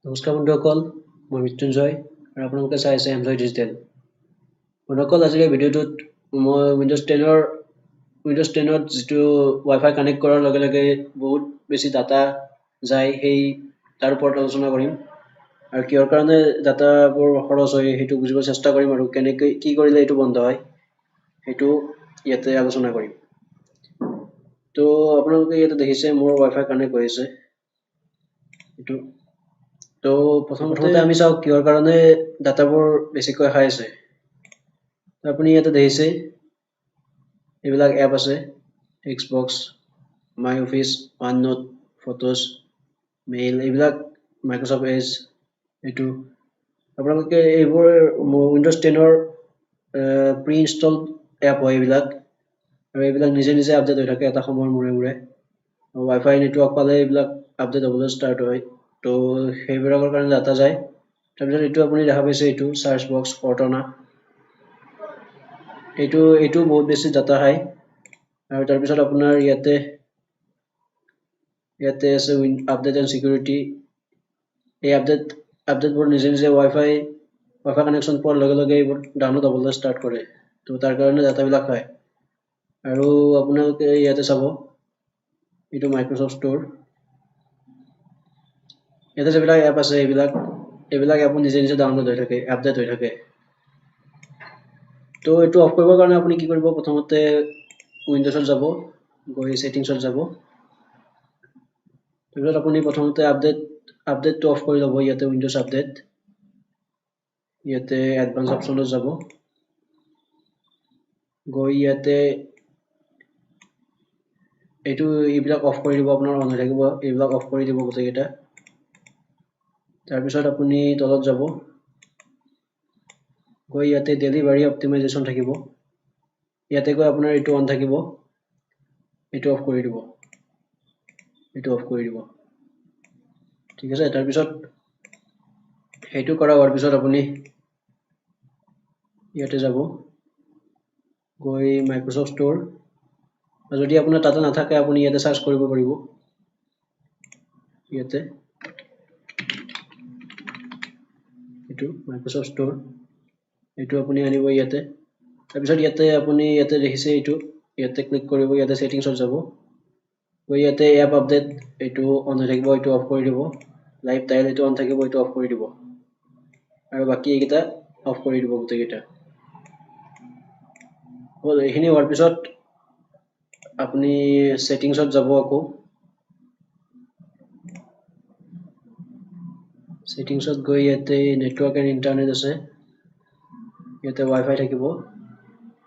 নমস্কাৰ বন্ধুসকল, মই মৃত্যুঞ্জয় আৰু আপোনালোকে চাই আছে এমজয় ডিজিটেল। বন্ধুসকল, আজিৰ এই ভিডিঅ'টোত মই উইণ্ড'জ 10ত যিটো ৱাইফাই কানেক্ট কৰাৰ লগে লগে বহুত বেছি ডাটা যায়, সেই তাৰ ওপৰত আলোচনা কৰিম আৰু কিহৰ কাৰণে ডাটাবোৰ খৰচ হয় সেইটো বুজিব চেষ্টা কৰিম আৰু কেনেকৈ কি কৰিলে এইটো বন্ধ হয় সেইটো ইয়াতে আলোচনা কৰিম। তো আপোনালোকে ইয়াতে দেখিছে মোৰ ৱাইফাই কানেক্ট হৈ আছে এইটো। তো প্ৰথমতে আমি চাওঁ কিহৰ কাৰণে ডাটাবোৰ বেছিকৈ খাই আছে। আপুনি ইয়াতে দেখিছে এইবিলাক এপ আছে, Xbox, my office, one note, photos, mail, এইবিলাক মাইক্ৰ'ছফ্ট এজ, এইটো আপোনালোকে এইবোৰ উইণ্ড'জ 10ৰ প্ৰি ইনষ্টল এপ হয় এইবিলাক, আৰু এইবিলাক নিজে নিজে আপডেট হৈ থাকে এটা সময়ৰ মূৰে মূৰে। ৱাইফাই নেটৱৰ্ক পালে এইবিলাক আপডেট হ'বলৈ ষ্টাৰ্ট হয়, তো সেইবিলাকৰ কাৰণে ডাটা যায়। তাৰপিছত এইটো আপুনি দেখা পাইছে, এইটো চাৰ্চ বক্স কৰ্টনা, এইটো বহুত বেছি ডাটা খায়। আৰু তাৰপিছত আপোনাৰ ইয়াতে আছে আপডেট এণ্ড ছিকিউৰিটি। এই আপডেটবোৰ নিজে নিজে ৱাইফাই কানেকশ্যন পোৱাৰ লগে লগে এইবোৰ ডাউনলোড হ'বলৈ ষ্টাৰ্ট কৰে, তো তাৰ কাৰণে ডাটাবিলাক খায়। আৰু আপোনালোকে ইয়াতে চাব এইটো মাইক্ৰ'ছফ্ট ষ্ট'ৰ, ইয়াতে যিবিলাক এপ আছে এইবিলাক এপো নিজে নিজে ডাউনলোড হৈ থাকে, আপডেট হৈ থাকে। তো এইটো অফ কৰিবৰ কাৰণে আপুনি কি কৰিব, প্ৰথমতে উইণ্ড'জত যাব, গৈ ছেটিংছত যাব, তাৰপিছত আপুনি প্ৰথমতে আপডেটটো অফ কৰি ল'ব। ইয়াতে উইণ্ড'জ আপডেট, ইয়াতে এডভান্স অপশ্যনত যাব, গৈ ইয়াতে এইবিলাক অফ কৰি দিব, আপোনাৰ অন হৈ থাকিব, এইবিলাক অফ কৰি দিব গোটেইকেইটা। তাৰপিছত আপুনি তলত যাব, গৈ ইয়াতে ডেলিভাৰী অপ্টিমাইজেশ্যন থাকিব, ইয়াতে গৈ আপোনাৰ এইটো অন থাকিব, এইটো অফ কৰি দিব, এইটো অফ কৰি দিব, ঠিক আছে। তাৰপিছত সেইটো কৰা হোৱাৰ পিছত আপুনি ইয়াতে যাব, গৈ মাইক্ৰ'ছফ্ট ষ্ট'ৰ, যদি আপোনাৰ তাতে নাথাকে আপুনি ইয়াতে চাৰ্চ কৰিব পাৰিব, ইয়াতে এইটো মাইক্ৰ'ছফ্ট ষ্ট'ৰ, এইটো আপুনি আনিব ইয়াতে। তাৰপিছত ইয়াতে আপুনি ইয়াতে দেখিছে এইটো, ইয়াতে ক্লিক কৰিব, ইয়াতে ছেটিংছত যাব, গৈ ইয়াতে এপ আপডেট এইটো অন হৈ থাকিব, এইটো অফ কৰি দিব, লাইভ টাইল এইটো অন থাকিব, এইটো অফ কৰি দিব, আৰু বাকী এইকেইটা অফ কৰি দিব গোটেইকেইটা। হ'ল, এইখিনি হোৱাৰ পিছত আপুনি ছেটিংছত যাব, আকৌ ছেটিংছত গৈ ইয়াতে নেটৱৰ্ক এণ্ড ইণ্টাৰনেট আছে, ইয়াতে ৱাইফাই থাকিব,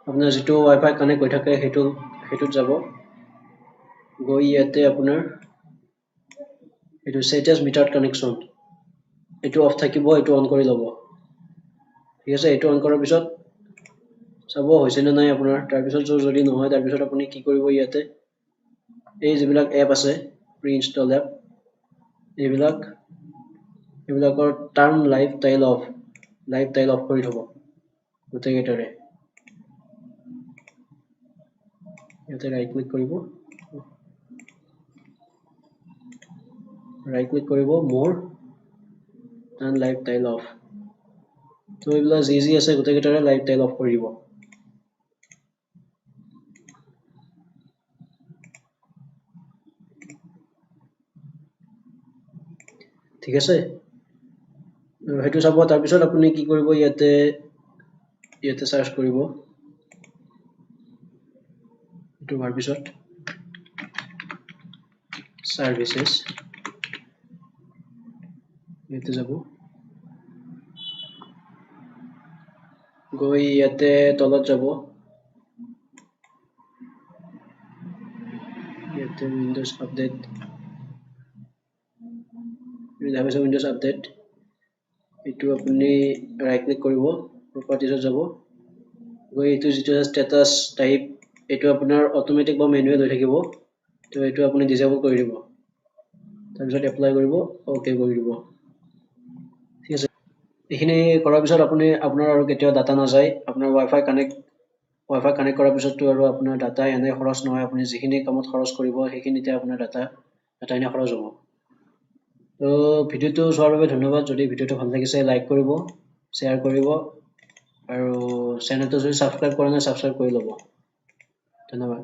আপোনাৰ যিটো ৱাইফাই কানেক্ট হৈ থাকে সেইটোত যাব, গৈ ইয়াতে আপোনাৰ এইটো ষ্টেটাছ মিটাৰ কানেকশ্যন, এইটো অফ থাকিব, এইটো অন কৰি ল'ব, ঠিক আছে। এইটো অন কৰাৰ পিছত চাব হৈছেনে নাই আপোনাৰ। তাৰপিছত যদি নহয়, তাৰপিছত আপুনি কি কৰিব, ইয়াতে এই যিবিলাক এপ আছে প্ৰি ইনষ্টল এপ, এইবিলাকৰ turn live tile off, live tile off কৰি থ'ব গোটেইকেইটাৰে। ইয়াতে ৰাইট ক্লিক কৰিব, ৰাইট ক্লিক কৰিব, মোৰ টাৰ্ণ লাইভ টাইল অফ, তো এইবিলাক যি যি আছে গোটেইকেইটাৰে লাইভ টাইল অফ কৰি দিব। ঠিক আছে, সেইটো চাব। তাৰপিছত আপুনি কি কৰিব, ইয়াতে ইয়াতে চাৰ্চ কৰিব, এইটো হোৱাৰ পিছত চাৰ্ভিচেছ ইয়াতে যাব, গৈ ইয়াতে তলত যাব, ইয়াতে উইণ্ড'জ আপডেট, দেখা পাইছে উইণ্ড'জ আপডেট, এইটো আপুনি ৰাইট ক্লিক কৰিব, প্ৰপাৰ্টিজত যাব, গৈ এইটো যিটো আছে ষ্টেটাছ টাইপ, এইটো আপোনাৰ অট'মেটিক বা মেনুৱেল হৈ থাকিব, তো এইটো আপুনি ডিজেবল কৰি দিব, তাৰপিছত এপ্লাই কৰিব, অ'কে কৰি দিব, ঠিক আছে। এইখিনি কৰাৰ পিছত আপোনাৰ আৰু কেতিয়াও ডাটা নাযায়। আপোনাৰ ৱাইফাই কানেক্ট কৰাৰ পিছততো আৰু আপোনাৰ ডাটা এনেই খৰচ নহয়, আপুনি যিখিনি কামত খৰচ কৰিব সেইখিনিতে আপোনাৰ ডাটা এনে খৰচ হ'ব। তো ভিডিঅ'টো চোৱাৰ বাবে ধন্যবাদ। যদি ভিডিঅ'টো ভাল লাগিছে, লাইক কৰিব, শ্বেয়াৰ কৰিব আৰু চেনেলটো যদি ছাবস্ক্ৰাইব কৰা নাই, ছাবস্ক্ৰাইব কৰি ল'ব। ধন্যবাদ।